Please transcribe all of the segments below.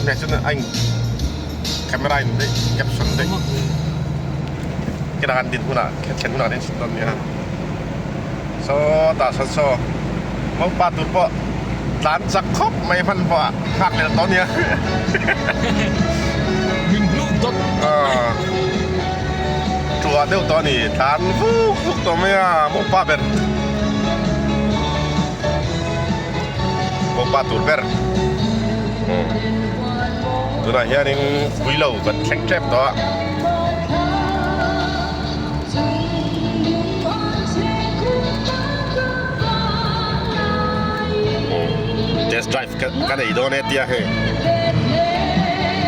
hmeh chuan a in camera in daih caption daih kinah kan din hunah thlen hunah kan en chhin dawn nia saw tah sawn saw mopa tur pawh tlan chak khawp mai hman pawh a nghak leh tawh nia min hnuh dawt Ṭuah deuh tawh a ni tlan vuk vuk tawh mai a mopa ber mopa tur ber tunah hianin puilo kan thleng tep tawh a. Test drive ka nei dawn e tia hei.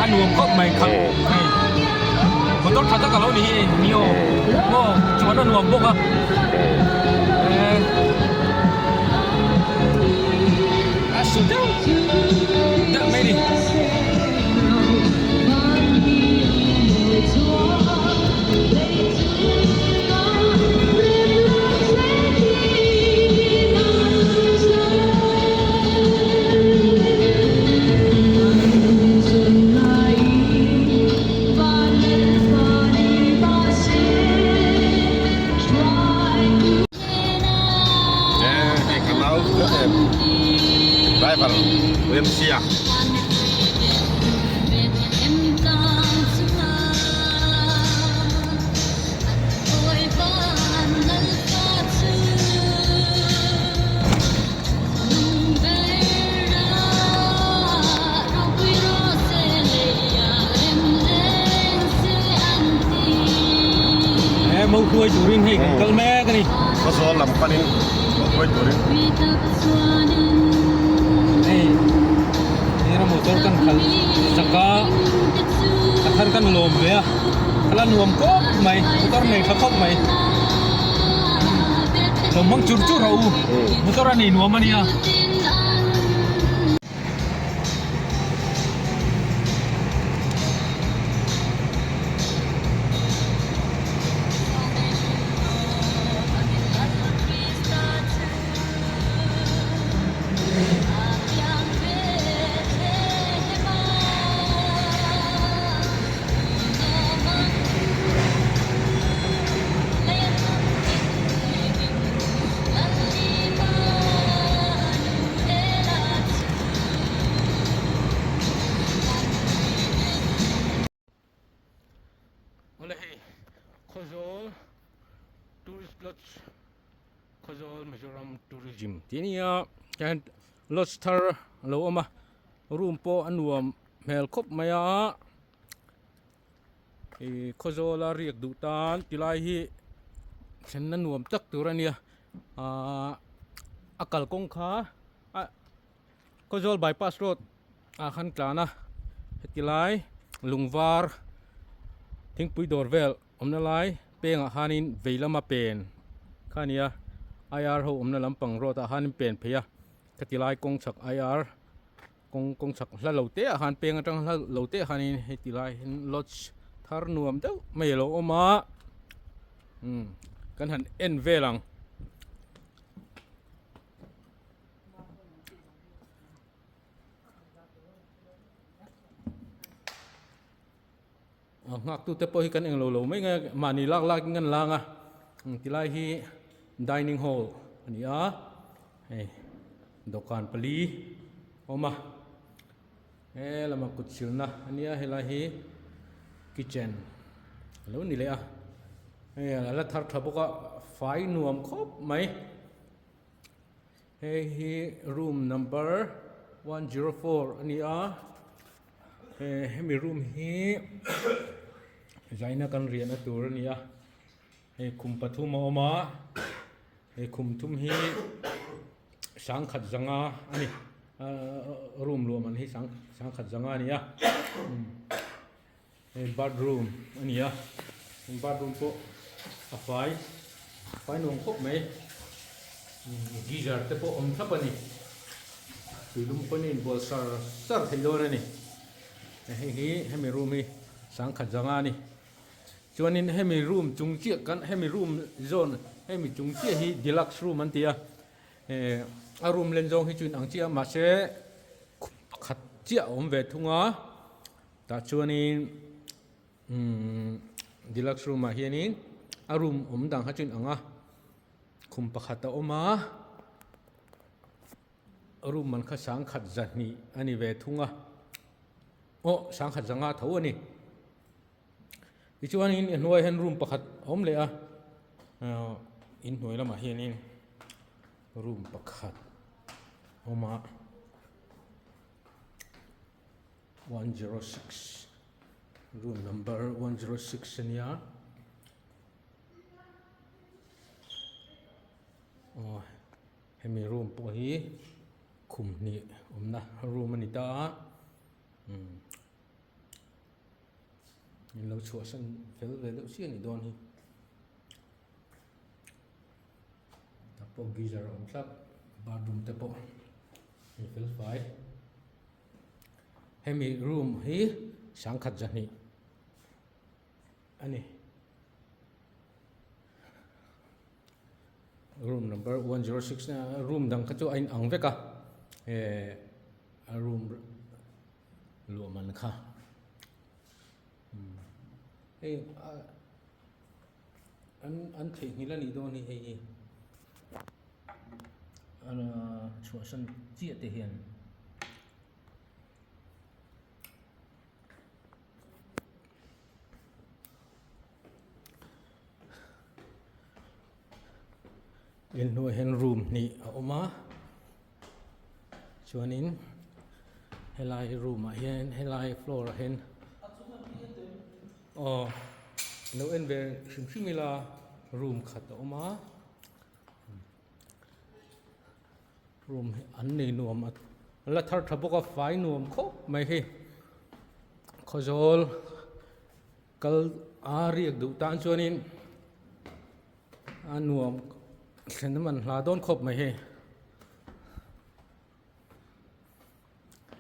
A nuam khawp mai kha hei motor tha tak a lo ni hi ni aw maw chuan a nuam bawk a a su deuh deuh mai a ni. Driver William He mo hruai turin hei kan kal mek a ni. Khawzawl lam panin mo hruai turin. Hei hera motor kan khalh chak a, a thar kan lawm ve a, khala nuam khawp mai motor nei tha khawp mai. Lo hmang chur chur rawh u motor a nei nuam a nia. Awle hei Khawzawl Tourist Lodge Khawzawl Mizoram Tourism tih a ni a hian lodge thar a lo awm a room pawh a nuam hmel khawp mai a ih Khawzawla riak duh tan ti lai hi thlenna nuam tak tur a nia ahh a kalkawng kha a Khawzawl bypass road ah khan tlan a heti lai lungvar thingpui dawr vel awmna lai pengah khanin vei lama pen kha a ni a IR ho awmna lampang road ah khanin pen phei a khati lai kawng chhak IR kawng kawng chhak hla lo te ah khan peng atang hla lo te ah khanin heti lai hian lodge thar nuam deuh mai a lo awm a umm kan han en vel ang. A nghak tute pawh hi kan englo lo mai nge mahni lak lak in kan lang a tilai hi dining hall a ni a hei dawhkan pali a awm a he lamah kut silna a nia helai hi kitchen a lo ni leh a hei a la thar tha bawk a fai nuam khawp mai. Hei hi room number 104 a ni a hemi room hi zaina kan riahna tur a ni a hei khum pathum a awm a hei khum thum hi sangkhat zanga a ni room luah man hi sangkhat zanga a ni a Hei bathroom a ni a bathroom pawh a fai fai nuam khawp mai geyser te pawh awm thlap a ni tuilum pawn a inbual sar sar thei dawn a ni hei hi hemi room hi sangkhat zanga a ni chuanin hemi room chung chiah kan hemi room zawn hemi chung chiah hi deluxe room an ti a a room len zawng hi chu inang chiah a mahse khum pakhat. chiah a awm ve thung a tah chuanin umm deluxe room ah hianin a room awm dang kha chu in ang a khum pakhat a awm a room man kha sangkhat zahnih a ni ve thung a aw sangkhat zanga tho a ni. Tichuanin a hnuaiah hian room pakhat a awm leh a ahh inhnuai lamah hianin room pakhat a awm a 106 room number 106 a nia aw hemi room pawh hi khum hnih awmna room a ni ta a umm. In lo chhuahsan fel ve deuh chiah a nih dawn hi. Tah pawh geyser a awm tlat bathroom te pawh a ni fel fai. Hemi room hi sangkhat zahnih a ni. Room number 106 room dang kha chu a inang vek a eh a room. Luah man kha hei an an theihnghilh a nih dawn hi hei hi chhuahsan chiah te hian. Inhnuai hian room hnih a awm a chuanin helai room ah hian helai floor ah hian aw lo en ve hrim hrim ila room khat a awm a room hi an nei nuam a la thar tha bawk a fai nuam khawp mai hei khawzawl kal a riak duh tan chuanin. A nuam thlen man hla dawn khawp mai hei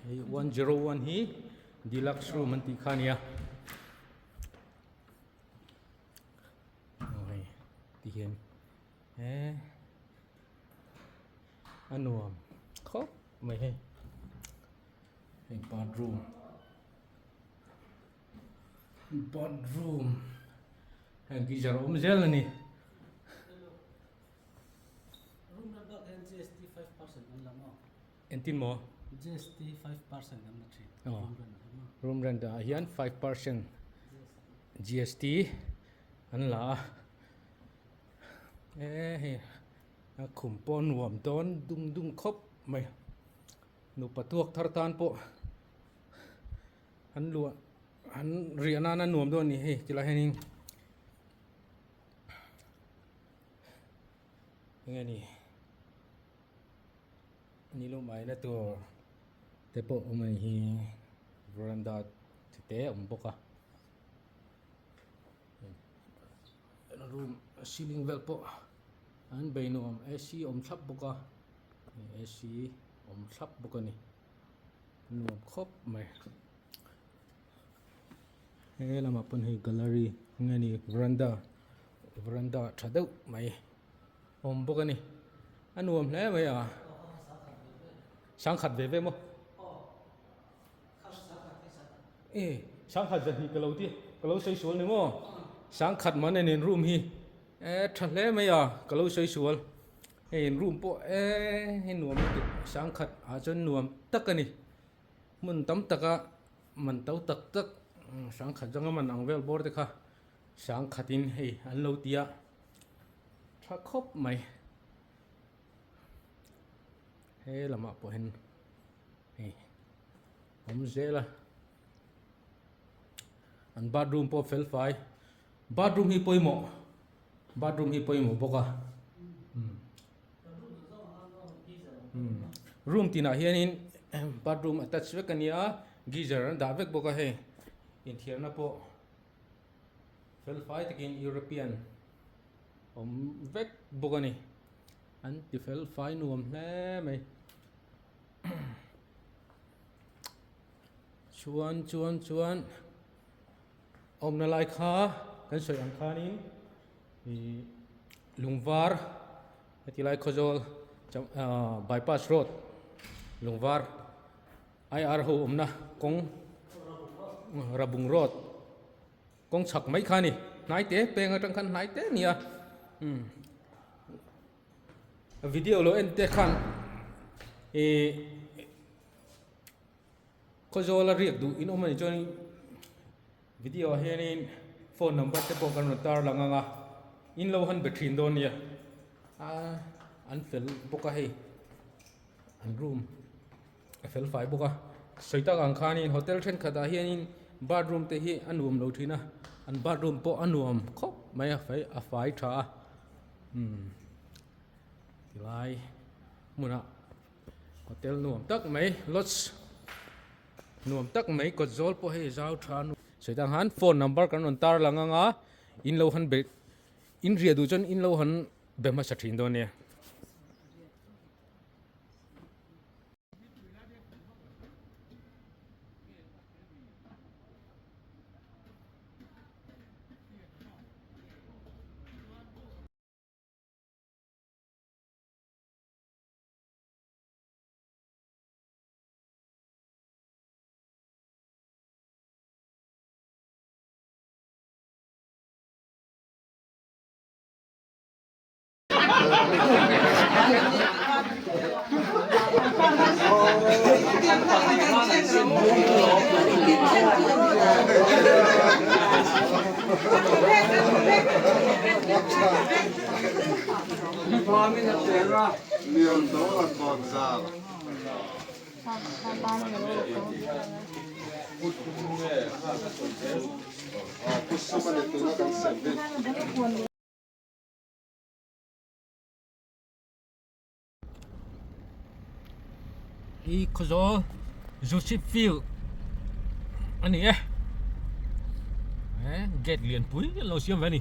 hei 101 hi deluxe room an tih kha a nia aw hei ti hian he a nuam khawp mai hei hei bathroom bathroom heng geyser a awm zel a ni. Engtin maw? Room rent ah hian 5% GST an la a e hei a khum pawh nuam dawn dum dum khawp mai nupa tuak thar tan pawh. An luah an riah nana nuam dawn a ni hei tilai hianin enge ni ni lo mai na tur te pawh awm a ni hi veranda te te a awm bawk a room ceiling vel pawh an bei nuam AC awm thlap bawk a AC awm thlap bawk a ni. Nuam khawp mai. He lamah pawn hei gallery nge ni veranda veranda tha deuh mai awm bawk a ni. A nuam hle mai a. Sangkhat ve ve maw? E sangkhat zahnih ka lo ti ka lo sawi sual ni maw? Sangkhat man a nen room hi e tha hle mai a ka lo sawi sual. Hei in room pawh eee hei nuam lutuk sangkhat ah chuan nuam tak a ni hmun tam taka man to tak tak sangkhat zawnga man ang vel bawr te kha sangkhat in hei an lo ti a tha khawp mai he lamah pawh hian hei awm zel a an bathroom pawh fel fai bathroom hi pawimawh. Bathroom hi pawimawh bawk a room tinah hianin bathroom attach vek a nia geyser an dah vek bawk a hei inthiarna pawh fel fai takin European awm vek bawk a ni an ti fel fai nuam hle mai chuan chuan chuan. Awmna lai kha kan sawi ang khanin ih lungvar heti lai khawzawl bypass road lungvar. IR ho awmna kawng Rabung road kawng chhak mai kha a ni hnai te peng atang khan hnai te a ni a umm video lo en te khan ihh Khawzawl a riak duh in awm a nih chuan video ah hianin phone number te pawh kan rawn tar lang ang a in lo han be thin dawn nia a an fel bawk a hei an room a fel fai bawk a sawi tak ang khanin hotel thenkhat ah hianin bathroom te hi a nuam lo thin a an bathroom pawh a nuam khawp mai a fai a fai tha a umm tilai hmunah. Hotel nuam tak mai lodge nuam tak mai kawt zawl pawh hei zau tha nu sawi tang han phone number kan rawn tar lang ang a in lo han be in riah duh chuan in lo han be hmasa thin dawn nia. I Khawzawl Joseph Field a ni e gate lian pui an lo siam ve a ni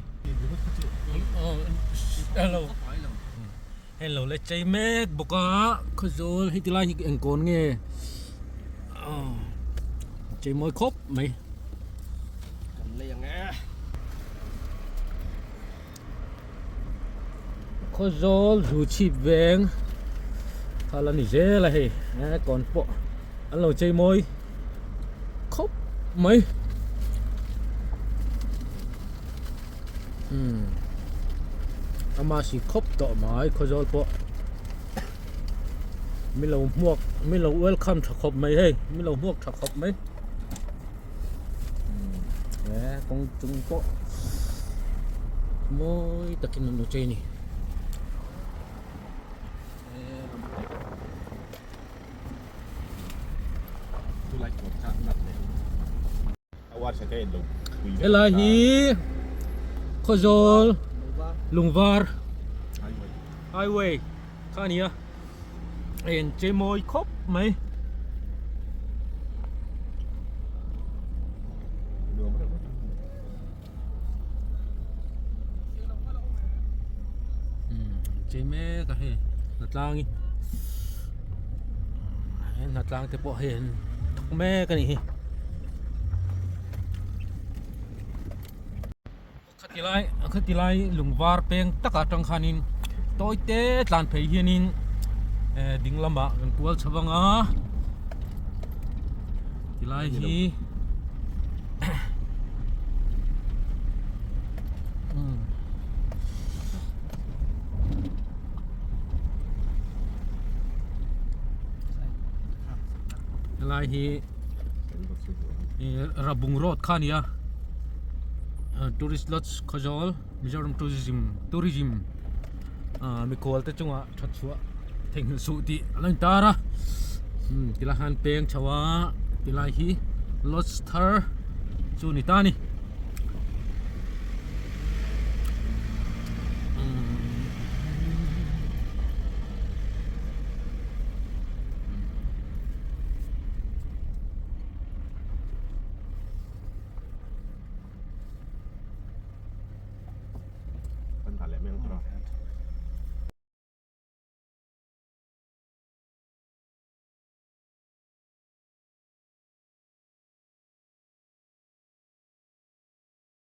hei lo la chei mek bawk a Khawzawl heti lai hi eng kawn nge chei mawi khawp mai kan lei ang e. Khawzawl zu chhip veng kha la ni zel a hei eh kawn pawh an lo chei mawi khawp mai umm ama si khawp tawh mai Khawzawl pawh mi lo hmuak mi lo welcome tha khawp mai hei mi lo hmuak tha khawp mai. Eh kawng chung pawh mawi takin an lo chei a ni. Helai hi Khawzawl Lungvar Highway kha a ni a. Hei an chei mawi khawp mai. Chei mek a hei hnatlang hi he hnatlang te pawh hei an thawk mek a nih hi. Khatilai khatilai lung var peng takah atang khanin tawi te tlan phei hianin eh ding lamah kan kual chho vang a tilai hi umm helai hi Rabung road kha a ni a. Tourist lodge Khawzawl Mizoram tourism tourism ah mikhual te chungah that chhuah theihnghilh suh tih a lo intar a umm tilai hian peng chho a tilai hi lodge thar chu a ni ta a ni.